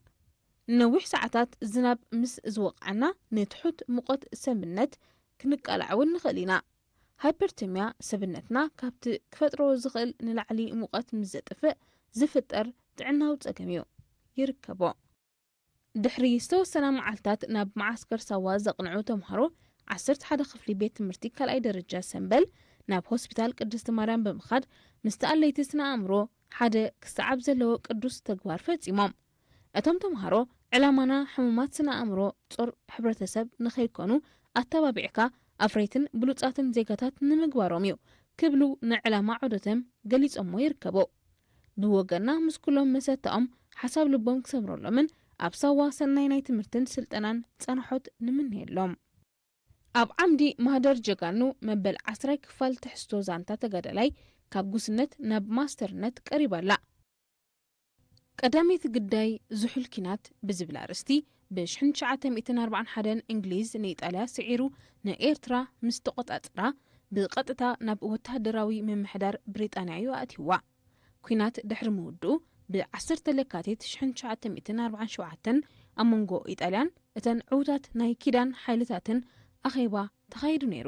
ንነዊሕ ሰዓታት ዝናብ ምስ ዝወቕዓና ንትሑት ሙቐት ሰብነት ክንቃላዕ እውን ንኽእል ኢና። ሃይፐርተሚያ ሰብነትና ካብቲ ክፈጥሮ ዝኽእል ንላዕሊ ሙቐት ምስ ዘጥፍእ ዝፍጠር ጥዕናዊ ጸገም እዩ። ይርከቦ። ድሕሪ ዝተወሰና መዓልታት ናብ መዓስከር ሳዋ ዘቕንዑ ተምሃሮ ዓሰርተ ሓደ ክፍሊ ቤት ትምህርቲ ካልኣይ ደረጃ ሰምበል ናብ ሆስፒታል ቅድስቲ ማርያም ብምኻድ ምስቲ ኣለይቲ ስነ ኣእምሮ ሓደ ክሰዓብ ዘለዎ ቅዱስ ተግባር ፈጺሞም። እቶም ተምሃሮ ዕላማና ሕሙማት ስነ ኣእምሮ ጾር ሕብረተሰብ ንኸይኮኑ ኣተባቢዕካ ኣፍረይትን ብሉጻትን ዜጋታት ንምግባሮም እዩ ክብሉ ንዕላማ ዑደቶም ገሊጾሞ ይርከቡ። ብወገና ምስ ኩሎም መሰታኦም ሓሳብ ልቦም ክሰምረሎምን ኣብ ሳዋ ሰናይ ናይ ትምህርትን ስልጠናን ጻንሖት ንምነየሎም። ኣብ ዓምዲ ማህደር ጀጋኑ መበል ዓስራይ ክፋል ትሕዝቶ ዛንታ ተጋዳላይ ካብ ጉስነት ናብ ማስተርነት ቀሪባ ኣላ። ቀዳመይቲ ግዳይ ዝሑል ኪናት ብዝብል ኣርእስቲ ብ ሽሕን ትሽዓተ ሚእትን ኣርባዓን ሓደን እንግሊዝ ንኢጣልያ ስዒሩ ንኤርትራ ምስ ተቖጻጸራ ብቐጥታ ናብ ወተሃደራዊ ምምሕዳር ብሪጣንያ እዩ ኣእትይዋ። ኲናት ድሕሪ ምውድኡ ብ ዓሰርተ ለካቲት ሽሕን ትሽዓተ ሚእትን ኣርባዓን ሸውዓተን ኣብ መንጎ ኢጣልያን እተን ዕዉታት ናይ ኪዳን ሓይልታትን ኣኼባ ተኻይዱ ነይሩ።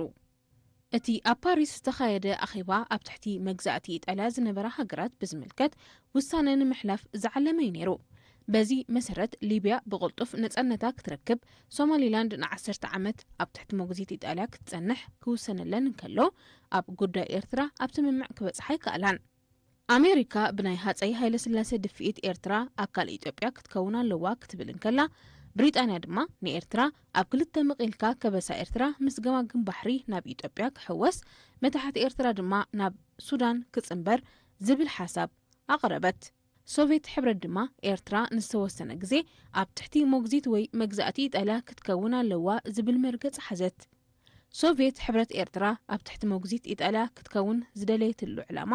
እቲ ኣብ ፓሪስ ዝተኻየደ ኣኼባ ኣብ ትሕቲ መግዛእቲ ኢጣልያ ዝነበራ ሃገራት ብዝምልከት ውሳነ ንምሕላፍ ዝዓለመ እዩ ነይሩ። በዚ መሰረት ሊብያ ብቕልጡፍ ነጻነታ ክትረክብ፣ ሶማሊላንድ ንዓሰርተ ዓመት ኣብ ትሕቲ ሞግዚት ኢጣልያ ክትጸንሕ ክውሰነለን እንከሎ፣ ኣብ ጉዳይ ኤርትራ ኣብ ስምምዕ ክበጽሓ ኣይከኣላን። ኣሜሪካ ብናይ ሃጸይ ሃይለስላሴ ድፍኢት ኤርትራ ኣካል ኢትዮጵያ ክትከውን ኣለዋ ክትብል እንከላ፣ ብሪጣንያ ድማ ንኤርትራ ኣብ ክልተ መቒልካ ከበሳ ኤርትራ ምስ ገማግም ባሕሪ ናብ ኢትዮጵያ ክሕወስ፣ መታሕት ኤርትራ ድማ ናብ ሱዳን ክጽንበር ዝብል ሓሳብ ኣቕረበት። ሶቪየት ሕብረት ድማ ኤርትራ ንዝተወሰነ ግዜ ኣብ ትሕቲ ሞግዚት ወይ መግዛእቲ ኢጣልያ ክትከውን ኣለዋ ዝብል መርገጽ ሓዘት። ሶቪየት ሕብረት ኤርትራ ኣብ ትሕቲ ሞግዚት ኢጣልያ ክትከውን ዝደለየትሉ ዕላማ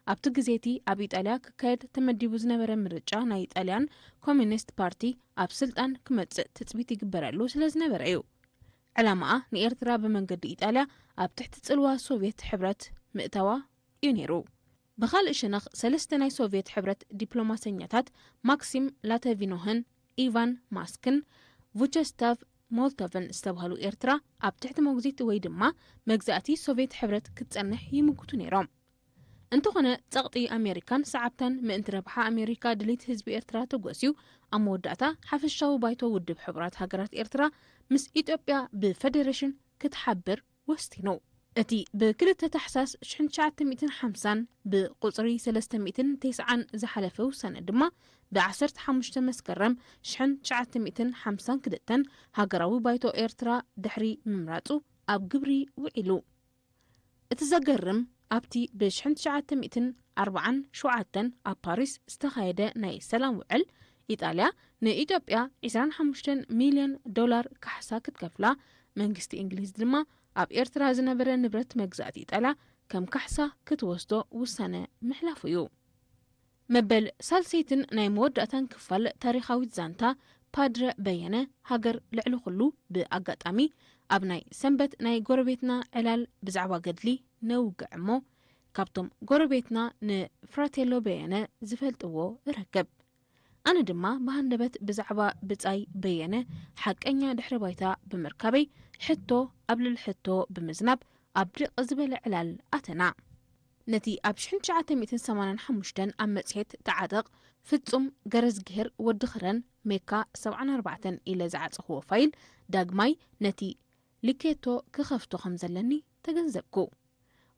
ኣብቲ ግዜ እቲ ኣብ ኢጣልያ ክካየድ ተመዲቡ ዝነበረ ምርጫ ናይ ጣልያን ኮሚኒስት ፓርቲ ኣብ ስልጣን ክመጽእ ትጽቢት ይግበረሉ ስለ ዝነበረ እዩ። ዕላማኣ ንኤርትራ ብመንገዲ ኢጣልያ ኣብ ትሕቲ ጽልዋ ሶቪየት ሕብረት ምእታዋ እዩ ነይሩ። ብኻልእ ሸነኽ ሰለስተ ናይ ሶቪየት ሕብረት ዲፕሎማሰኛታት ማክሲም ላተቪኖህን ኢቫን ማስክን ቩቸስታቭ ሞልቶቭን ዝተባህሉ ኤርትራ ኣብ ትሕቲ ሞግዚት ወይ ድማ መግዛእቲ ሶቪየት ሕብረት ክትጸንሕ ይምጉቱ ነይሮም። እንተኾነ ጸቕጢ ኣሜሪካን ሰዓብታን ምእንቲ ረብሓ ኣሜሪካ ድሌት ህዝቢ ኤርትራ ተጎስዩ ኣብ መወዳእታ ሓፈሻዊ ባይቶ ውድብ ሕቡራት ሃገራት ኤርትራ ምስ ኢትዮጵያ ብፈደረሽን ክትሓብር ወስቲኑ። እቲ ብ ክልተ ታሕሳስ ሽሕን ትሽዓተ ሚእትን ሓምሳን ብቁጽሪ ሰለስተ ሚእትን ተስዓን ዝሓለፈ ውሳነ ድማ ብ ዓሰርተ ሓሙሽተ መስከረም ሽሕን ትሽዓተ ሚእትን ሓምሳን ክልተን ሃገራዊ ባይቶ ኤርትራ ድሕሪ ምምራጹ ኣብ ግብሪ ውዒሉ። እቲ ዘገርም ኣብቲ ብ ሽሕን ትሽዓተ ሚእትን ኣርባዓን ሸውዓተን ኣብ ፓሪስ ዝተኻየደ ናይ ሰላም ውዕል ኢጣልያ ንኢትዮጵያ ዕስራን ሓሙሽተን ሚልዮን ዶላር ካሕሳ ክትከፍላ መንግስቲ እንግሊዝ ድማ ኣብ ኤርትራ ዝነበረ ንብረት መግዛእቲ ኢጣልያ ከም ካሕሳ ክትወስዶ ውሳነ ምሕላፉ እዩ። መበል ሳልሰይትን ናይ መወዳእታን ክፋል ታሪኻዊት ዛንታ ፓድረ በየነ ሃገር ልዕሊ ኩሉ ብኣጋጣሚ ኣብ ናይ ሰንበት ናይ ጎረቤትና ዕላል ብዛዕባ ገድሊ ነውግዕ እሞ ካብቶም ጎረቤትና ንፍራቴሎ በየነ ዝፈልጥዎ እረክብ። ኣነ ድማ ብሃንደበት ብዛዕባ ብጻይ በየነ ሓቀኛ ድሕረ ባይታ ብምርካበይ ሕቶ ኣብ ልዕሊ ሕቶ ብምዝናብ ኣብ ድቕ ዝበለ ዕላል ኣተና። ነቲ ኣብ ሽሕን ትሽዓተ ሚእትን ሰማንያን ሓሙሽተን ኣብ መጽሔት ተዓጠቕ ፍጹም ገረዝግሄር ወዲ ኽረን ሜካ ሰብዓን ኣርባዕተን ኢለ ዝዓጸኽዎ ፋይል ዳግማይ ነቲ ሊኬቶ ክኸፍቶ ከም ዘለኒ ተገንዘብኩ።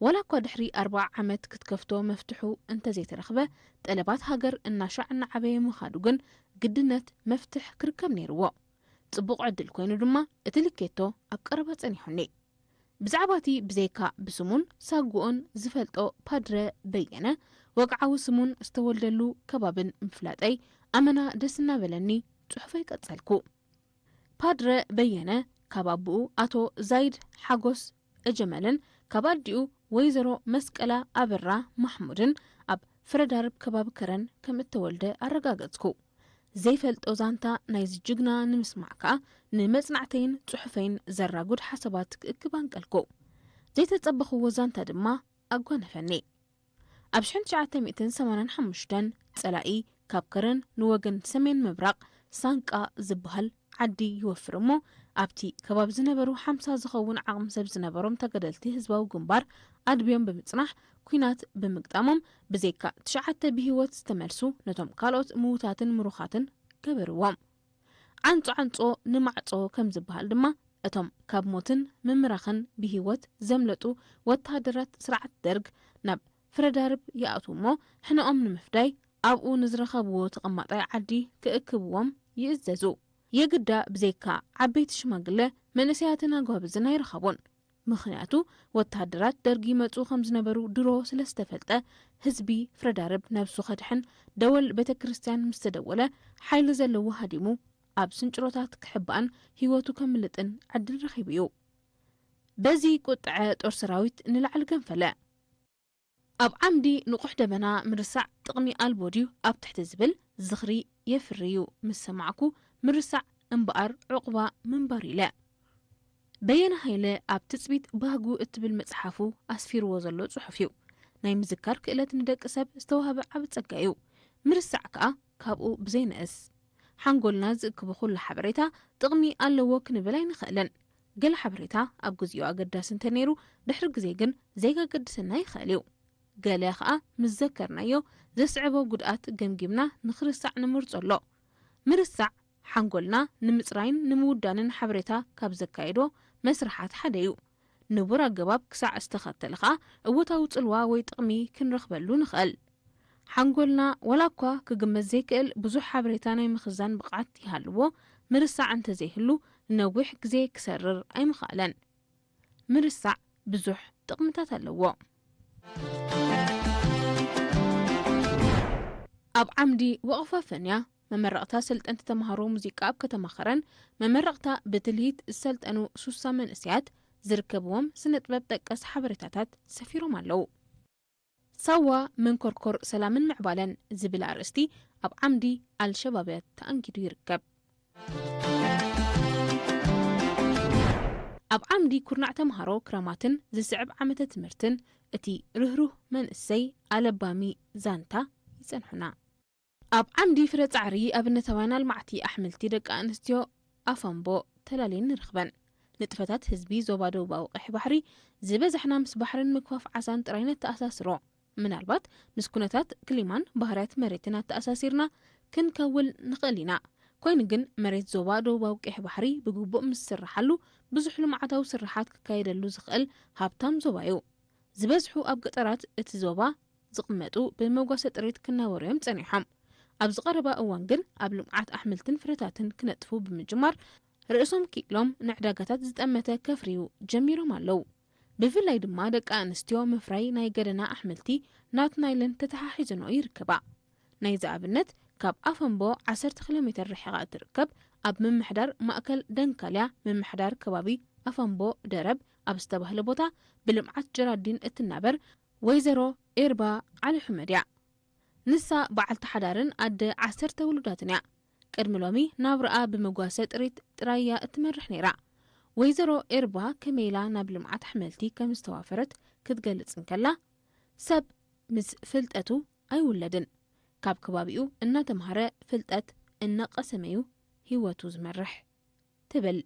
ዋላ እኳ ድሕሪ ኣርብዓ ዓመት ክትከፍቶ መፍትሑ እንተዘይተረኽበ፣ ጠለባት ሃገር እናሻዕ እናዓበየ ምኻዱ ግን ግድነት መፍትሕ ክርከብ ነይርዎ። ጽቡቕ ዕድል ኮይኑ ድማ እቲ ሊኬቶ ኣብ ቀረባ ጸኒሑኒ። ብዛዕባ እቲ ብዘይካ ብስሙን ሳጉኦን ዝፈልጦ ፓድረ በየነ ወግዓዊ ስሙን ዝተወልደሉ ከባብን ምፍላጠይ ኣመና ደስ እናበለኒ ጽሑፈይ ቀጸልኩ። ፓድረ በየነ ካብ ኣቦኡ ኣቶ ዛይድ ሓጎስ እጀመልን ካብ ኣዲኡ ወይዘሮ መስቀላ ኣበራ ማሕሙድን ኣብ ፍረዳርብ ከባቢ ከረን ከም እተወልደ ኣረጋገጽኩ። ዘይፈልጦ ዛንታ ናይዚ ጅግና ንምስማዕ ከኣ ንመጽናዕተይን ጽሑፈይን ዘራጉድ ሓሳባት ክእክብ ኣንቀልኩ። ዘይተጸበኽዎ ዛንታ ድማ ኣጓነፈኒ። ኣብ ሽሕን ትሽዓተ ሚእትን ሰማንያን ሓሙሽተን ጸላኢ ካብ ከረን ንወገን ሰሜን ምብራቕ ሳንቃ ዝበሃል ዓዲ ይወፍር እሞ፣ ኣብቲ ከባቢ ዝነበሩ ሓምሳ ዝኸውን ዓቕሚ ሰብ ዝነበሮም ተጋደልቲ ህዝባዊ ግንባር ኣድብዮም ብምጽናሕ፣ ኲናት ብምግጣሞም፣ ብዘይካ ትሽዓተ ብህይወት ዝተመልሱ፣ ነቶም ካልኦት ምዉታትን ምሩኻትን ገበርዎም። ዓንጾ ዓንጾ ንማዕጾ ከም ዝበሃል ድማ፣ እቶም ካብ ሞትን ምምራኽን ብህይወት ዘምለጡ ወተሃደራት ስርዓት ደርግ ናብ ፍረዳርብ ይኣትዉ እሞ፣ ሕነኦም ንምፍዳይ ኣብኡ ንዝረኸብዎ ተቐማጣይ ዓዲ ክእክብዎም ይእዘዙ። የግዳ ብዘይካ ዓበይቲ ሽማግለ፣ መንእሰያትን ኣጓብዝን ኣይረኸቡን። ምኽንያቱ፣ ወተሃደራት ደርግ ይመጹ ከም ዝነበሩ ድሮ ስለ ዝተፈልጠ፣ ህዝቢ ፍረዳርብ ነብሱ ከድሕን ደወል ቤተ ክርስቲያን ምስ ተደወለ፣ ሓይሊ ዘለዎ ሃዲሙ ኣብ ስንጭሮታት ክሕባእን ህይወቱ ከምልጥን ዕድል ረኺቡ እዩ። በዚ ቁጥዐ ጦር ሰራዊት ንላዕሊ ገንፈለ። ኣብ ዓምዲ ንቑሕ ደበና ምርሳዕ ጥቕሚ ኣልቦ ድዩ ኣብ ትሕቲ ዝብል ዝኽሪ የፍሪ እዩ ምስ ሰማዕኩ፣ ምርሳዕ እምበኣር ዕቑባ ምንባር ኢለ። በየነ ሃይለ ኣብ ትጽቢት ባህጉ እትብል መጽሓፉ ኣስፊርዎ ዘሎ ጽሑፍ እዩ። ናይ ምዝካር ክእለት ንደቂ ሰብ ዝተዋህበ ዓቢ ጸጋ እዩ። ምርሳዕ ከኣ ካብኡ ብዘይንእስ። ሓንጎልና ዝእክቦ ኩሉ ሓበሬታ ጥቕሚ ኣለዎ ክንብል ኣይንኽእልን። ገለ ሓበሬታ ኣብ ግዜኡ ኣገዳሲ እንተ ነይሩ፣ ድሕሪ ግዜ ግን ዘይከገድሰና ይኽእል እዩ። ገለ ከኣ ምስ ዘከርናዮ ዘስዕቦ ጉድኣት ገምጊምና ንኽርሳዕ ንምርጾ ኣሎ። ምርሳዕ ሓንጎልና ንምጽራይን ንምውዳንን ሓበሬታ ካብ ዘካየዶ መስርሓት ሓደ እዩ። ንቡር ኣገባብ ክሳዕ ዝተኸተለ ከኣ እወታዊ ጽልዋ ወይ ጥቕሚ ክንረኽበሉ ንኽእል። ሓንጎልና ዋላ እኳ ክግመት ዘይክእል ብዙሕ ሓበሬታ ናይ ምኽዛን ብቕዓት ይሃልዎ፣ ምርሳዕ እንተዘይህሉ ንነዊሕ ግዜ ክሰርር ኣይምኸኣለን። ምርሳዕ ብዙሕ ጥቕምታት ኣለዎ። ኣብ ዓምዲ ወቕፋ ፈንያ መመረቕታ ሰልጠንቲ ተምሃሮ ሙዚቃ ኣብ ከተማ ኸረን፣ መመረቕታ ብትልሂት ዝሰልጠኑ ሱሳ መንእሰያት ዝርከብዎም ስነ ጥበብ ጠቀስ ሓበሬታታት ሰፊሮም ኣለዉ። ሳዋ መንኮርኮር ሰላምን ምዕባለን ዝብል ኣርእስቲ ኣብ ዓምዲ ኣልሸባብያት ተኣንጊዱ ይርከብ። ኣብ ዓምዲ ኩርናዕ ተምሃሮ ክረማትን ዝስዕብ ዓመተ ትምህርትን እቲ ርህሩህ መንእሰይ ኣለባሚ ዛንታ ይጸንሑና። ኣብ ዓምዲ ፍረ ጻዕሪ ኣብነታውያን ኣልማዕቲ ኣሕምልቲ ደቂ ኣንስትዮ ኣፋምቦ ተላልየን ንረኽበን። ንጥፈታት ህዝቢ ዞባ ደቡባዊ ቀይሕ ባሕሪ ዝበዛሕና ምስ ባሕርን ምክፋፍ ዓሳን ጥራይ ነተኣሳስሮ። ምናልባት ምስ ኩነታት ክሊማን ባህርያት መሬትን ኣተኣሳሲርና ክንከውል ንኽእል ኢና። ኮይኑ ግን መሬት ዞባ ደቡባዊ ቀይሕ ባሕሪ ብግቡእ ምስ ዝስርሓሉ ብዙሕ ልምዓታዊ ስርሓት ክካየደሉ ዝኽእል ሃብታም ዞባ እዩ። ዝበዝሑ ኣብ ገጠራት እቲ ዞባ ዝቕመጡ ብመጓሰ ጥሪት ክናበሩ እዮም ጸኒሖም። ኣብ ዝቐረባ እዋን ግን ኣብ ልምዓት ኣሕምልትን ፍረታትን ክነጥፉ ብምጅማር ርእሶም ክኢሎም ንዕዳጋታት ዝጠመተ ከፍርዩ ጀሚሮም ኣለዉ። ብፍላይ ድማ ደቂ ኣንስትዮ ምፍራይ ናይ ገደና ኣሕምልቲ ናትናይለን ተተሓሒዘንኦ ይርከባ። ናይዚ ኣብነት ካብ ኣፈምቦ ዓሰርተ ኪሎ ሜተር ርሒቓ እትርከብ ኣብ ምምሕዳር ማእከል ደንካልያ ምምሕዳር ከባቢ ኣፈምቦ ደረብ ኣብ ዝተባህለ ቦታ ብልምዓት ጀራዲን እትናበር ወይዘሮ ኤርባ ዓሊ ሕመድ እያ። ንሳ በዓልቲ ሓዳርን ኣደ ዓሰርተ ውሉዳትን እያ። ቅድሚ ሎሚ ናብራኣ ብመጓሰ ጥሪት ጥራይ እያ እትመርሕ ነይራ። ወይዘሮ ኤርባ ከመይ ኢላ ናብ ልምዓት ኣሕመልቲ ከም ዝተዋፈረት ክትገልጽ እንከላ፣ ሰብ ምስ ፍልጠቱ ኣይውለድን፣ ካብ ከባቢኡ እናተምሃረ ፍልጠት እናቐሰመ እዩ ህይወቱ ዝመርሕ ትብል።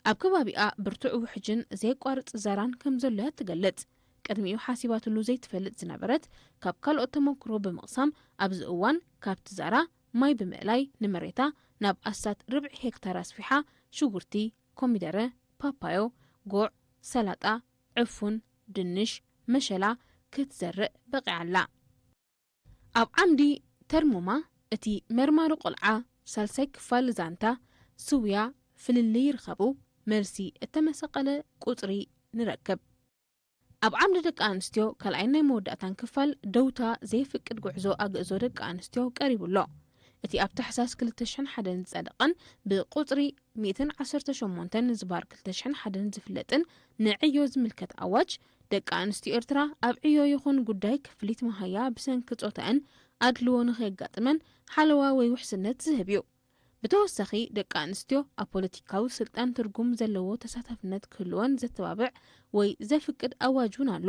ኣብ ከባቢኣ ብርቱዕ ውሕጅን ዘየቋርጽ ዛራን ከም ዘሎ እያ ትገልጽ። ቅድሚኡ ሓሲባትሉ ዘይትፈልጥ ዝነበረት፣ ካብ ካልኦት ተመክሮ ብምቕሳም ኣብዚ እዋን ካብቲ ዛራ ማይ ብምእላይ ንመሬታ ናብ ኣስታት ርብዒ ሄክታር ኣስፊሓ ሽጉርቲ፣ ኮሚደረ፣ ፓፓዮ፣ ጉዕ፣ ሰላጣ፣ ዕፉን፣ ድንሽ፣ መሸላ ክትዘርእ በቒዓ ኣላ። ኣብ ዓምዲ ተርሙማ እቲ መርማሪ ቆልዓ ሳልሳይ ክፋል ዛንታ ስውያ ፍልልይ ይርኸቡ መልሲ እተመሰቐለ ቁጽሪ ንረክብ። ኣብ ዓምዲ ደቂ ኣንስትዮ ካልኣይን ናይ መወዳእታን ክፋል ደውታ ዘይፍቅድ ጉዕዞ ኣግእዞ ደቂ ኣንስትዮ ቀሪቡ ኣሎ። እቲ ኣብ ታሕሳስ ክልተ ሽሕን ሓደን ዝጸደቐን ብቁጽሪ ሚእትን ዓሰርተ ሸሞንተን ዝባር ክልተ ሽሕን ሓደን ዝፍለጥን ንዕዮ ዝምልከት ኣዋጅ፣ ደቂ ኣንስትዮ ኤርትራ ኣብ ዕዮ ይኹን ጉዳይ ክፍሊት መሃያ ብሰንኪ ጾታኣን ኣድልዎ ንኸየጋጥመን ሓለዋ ወይ ውሕስነት ዝህብ እዩ። ብተወሳኺ፣ ደቂ ኣንስትዮ ኣብ ፖለቲካዊ ስልጣን ትርጉም ዘለዎ ተሳታፍነት ክህልወን ዘተባብዕ ወይ ዘፍቅድ ኣዋጅ እውን ኣሎ።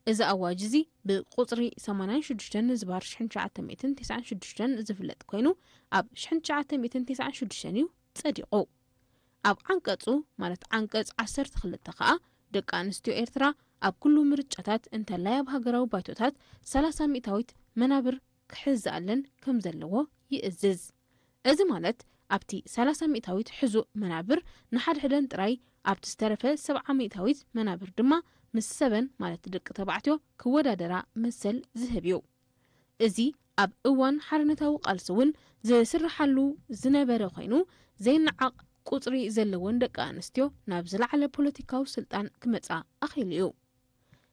እዚ ኣዋጅ እዚ ብቁጽሪ ሰማንያን ሽዱሽተን ዝባር ሽሕን ትሽዓተ ሚእትን ተስዓን ሽዱሽተን ዝፍለጥ ኮይኑ፣ ኣብ ሽሕን ትሽዓተ ሚእትን ተስዓን ሽዱሽተን እዩ ጸዲቑ። ኣብ ዓንቀጹ፣ ማለት ዓንቀጽ ዓሰርተ ክልተ ከኣ፣ ደቂ ኣንስትዮ ኤርትራ ኣብ ኩሉ ምርጫታት፣ እንተላይ ኣብ ሃገራዊ ባይቶታት፣ ሰላሳ ሚእታዊት መናብር ክሕዝኣለን ከም ዘለዎ ይእዝዝ። እዚ ማለት፣ ኣብቲ ሰላሳ ሚእታዊት ሕዙእ መናብር ንሓድሕደን ጥራይ፣ ኣብቲ ዝተረፈ ሰብዓ ሚእታዊት መናብር ድማ ምስ ሰበን፣ ማለት ደቂ ተባዕትዮ፣ ክወዳደራ መሰል ዝህብ እዩ። እዚ ኣብ እዋን ሓርነታዊ ቃልሲ እውን ዝስርሓሉ ዝነበረ ኮይኑ፣ ዘይነዓቕ ቁጽሪ ዘለወን ደቂ ኣንስትዮ ናብ ዝለዓለ ፖለቲካዊ ስልጣን ክመጻ ኣኽኢሉ እዩ።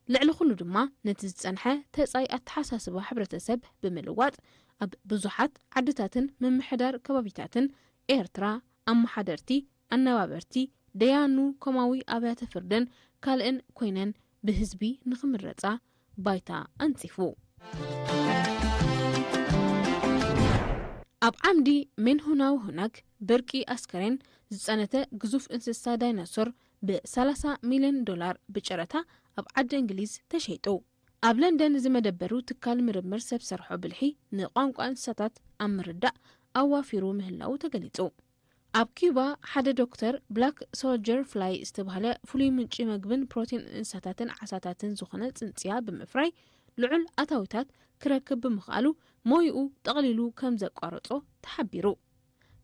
ልዕሊ ኩሉ ድማ፣ ነቲ ዝጸንሐ ተጻይ ኣተሓሳስባ ሕብረተሰብ ብምልዋጥ፣ ኣብ ብዙሓት ዓድታትን ምምሕዳር ከባቢታትን ኤርትራ፣ ኣመሓደርቲ፣ ኣነባበርቲ፣ ደያኑ፣ ኮማዊ ኣብያተ ፍርድን ካልእን ኮይነን ብህዝቢ ንኽምረጻ ባይታ ኣንጺፉ። ኣብ ዓምዲ ሜንሁናው ሁናግ ብርቂ ኣስከሬን ዝጸነተ ግዙፍ እንስሳ ዳይኖሶር ብ ሰላሳ ሚልዮን ዶላር ብጨረታ ኣብ ዓዲ እንግሊዝ ተሸይጡ። ኣብ ለንደን ዝመደበሩ ትካል ምርምር ሰብ ሰርሖ ብልሒ ንቋንቋ እንስሳታት ኣብ ምርዳእ ኣዋፊሩ ምህላዉ ተገሊጹ። ኣብ ኪዩባ ሓደ ዶክተር ብላክ ሶልጀር ፍላይ ዝተባህለ ፍሉይ ምንጪ መግብን ፕሮቲን እንስሳታትን ዓሳታትን ዝኾነ ጽንጽያ ብምፍራይ ልዑል ኣታዊታት ክረክብ ብምኽኣሉ ሞይኡ ጠቕሊሉ ከም ዘቋረጾ ተሓቢሩ።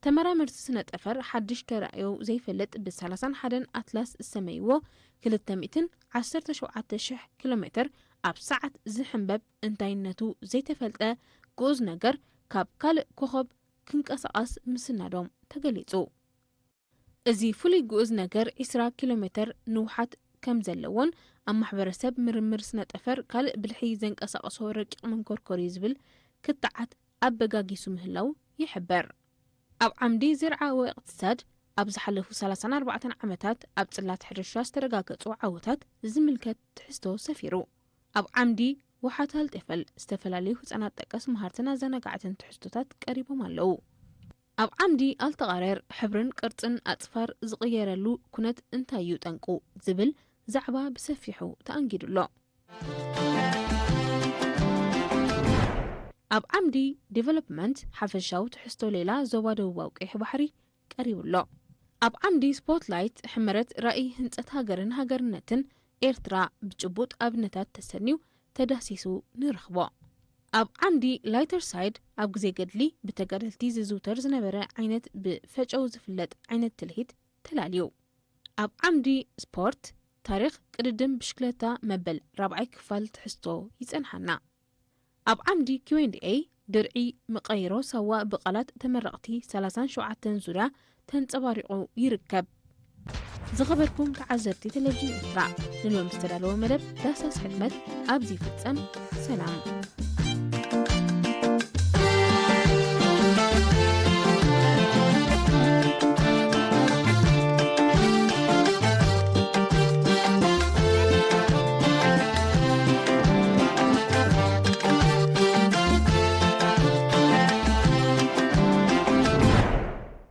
ተመራመርቲ ስነ ጠፈር ሓድሽ ተራእዮ ዘይፈልጥ ብ ሰላሳን ሓደን ኣትላስ ዝሰመይዎ ክልተ ሚእትን ዓሰርተ ሸውዓተ ሽሕ ኪሎ ሜትር ኣብ ሰዓት ዝሕንበብ እንታይነቱ ዘይተፈልጠ ግኡዝ ነገር ካብ ካልእ ኮኸብ ክንቀሳቐስ ምስናዶም ተገሊጹ። እዚ ፍሉይ ግኡዝ ነገር ዒስራ ኪሎ ሜትር ንውሓት ከም ዘለዎን ኣብ ማሕበረሰብ ምርምር ስነ ጠፈር ካልእ ብልሒ ዘንቀሳቕሶ ረቂቕ መንኮርኮር እዩ ዝብል ክትዓት ኣበጋጊሱ ምህላው ይሕበር። ኣብ ዓምዲ ዘርዓ ወእቅትሳድ ኣብ ዝሓለፉ ሰላሳን ኣርባዕተን ዓመታት ኣብ ጽላት ሕርሻ ዝተረጋገጹ ዓወታት ዝምልከት ትሕዝቶ ሰፊሩ። ኣብ ዓምዲ ውሓት ኣልጤፈል ዝተፈላለዩ ህጻናት ጠቀስ መሃርትን ኣዘናጋዕትን ትሕዝቶታት ቀሪቦም ኣለዉ። ኣብ ዓምዲ ኣልተቓሬር ሕብርን ቅርጽን ኣጽፋር ዝቕየረሉ ኩነት እንታይ እዩ ጠንቁ ዝብል ዛዕባ ብሰፊሑ ተኣንጊዱ ኣሎ። ኣብ ዓምዲ ዲቨሎፕመንት ሓፈሻዊ ትሕዝቶ ሌላ ዞባ ደቡባዊ ቀይሕ ባሕሪ ቀሪቡ ኣሎ። ኣብ ዓምዲ ስፖትላይት ሕመረት ራእይ ህንጸት ሃገርን ሃገርነትን ኤርትራ ብጭቡጥ ኣብነታት ተሰንዩ ተዳሲሱ ንረኽቦ። ኣብ ዓምዲ ላይተር ሳይድ ኣብ ግዜ ገድሊ ብተጋደልቲ ዝዝውተር ዝነበረ ዓይነት ብፈጨው ዝፍለጥ ዓይነት ትልሂት ተላልዩ። ኣብ ዓምዲ ስፖርት ታሪኽ ቅድድም ብሽክለታ መበል ራብዓይ ክፋል ትሕዝቶ ይጸንሓና። ኣብ ዓምዲ ኪው ኤንድ ኤይ ድርዒ መቐይሮ ሳዋ ብቓላት ተመረቕቲ ሰላሳን ሸውዓተን ዙርያ ተንጸባሪቑ ይርከብ። ዝኸበርኩም ተዓዘብቲ ቴሌቪዥን ኤርትራ፣ ንሎም ዝተዳለወ መደብ ዳህሳስ ሕትመት ኣብዚ ይፍጸም። ሰላም።